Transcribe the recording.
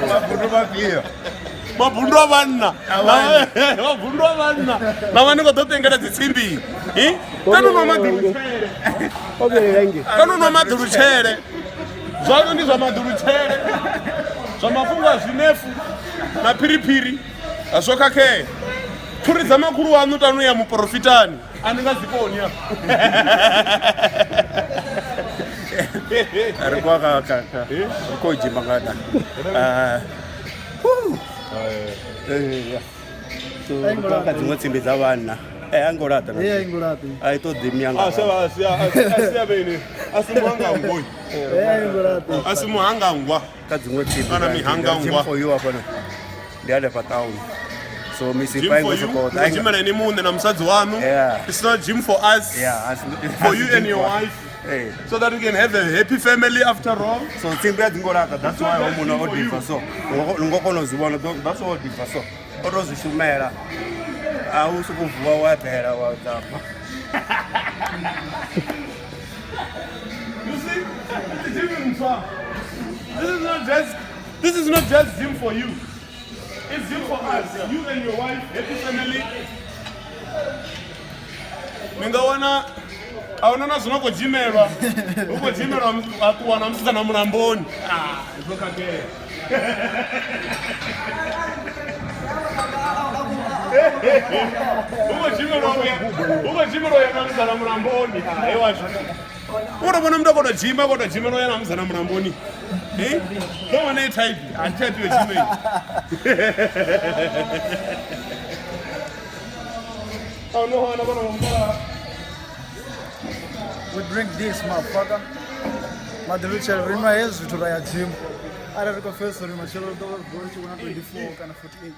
Mabundu mafhio? Mabundu a vhanna, mabundu a vhanna na vha ni khou ḓo tengela dzitsimbi. Kani nwa maḓulutshele, kani nwa maḓulutshele, zwazwo ndi zwa maḓulutshele, zwa mafhungo a zwinefu na phiriphiri a zwo khakhea. Phuri dza makhulu waṋu tanu ya muporofitani a ni nga dzi koni afha. Ri kwa ka ka ka ri khou dzhima nga da. Eh, so ri khou ka dziṅwe tsimbi dza vhanna. Eh, a ngo laṱa na. Eh, ngo laṱa. A i ṱoḓi mianga. A se a si a si a vhene. A si muhangangwa. Eh, ngo laṱa. A si muhangangwa. Kha dziṅwe tsimbi. Kana mihangangwa. Gym for you hafha. Ndi hanefha town. So Gym misipa for ingo you. soko. Ni dzhimela ini muṋe na musadzi waṋu. Yeah. It's not gym for us. Yeah, For you and your wife. Eh. So that we can have a happy family after all. So tsimbi a dzi ngo laṱa, that's why ho muno o diva so. Ni ngo kona u zwi vhona, that's why o diva so. O to zwi shumela. A u sokou vuwa wa eḓela wa ḓabva. You see, it's gym ntswa. This is not just gym for you. It's gym for us. You and your wife, happy family. Ni nga wana a huna na zwino khou dzhimelwa, hu khou dzhimelwa a ṱuwa na musidzana mulamboni. Ah, zwo khakhea. Hu khou dzhimelwa uya, hu khou dzhimelwa uya na musidzana mulamboni. Ah, he washu. U tou vhona muthu a khou tou dzhima, a khou tou dzhimela uya na musidzana mulamboni. Eh? Ndo vhona i type, a type yo dzhima iyi. Oh no, wana vhona vha We drink this, motherfucker. Maḓilutshelo ri nwa hezwi zwithu ra ya gym. Arali ri khou pfesesa uri matshelo ri ḓo vha ri tshi vhona 24 kana 48.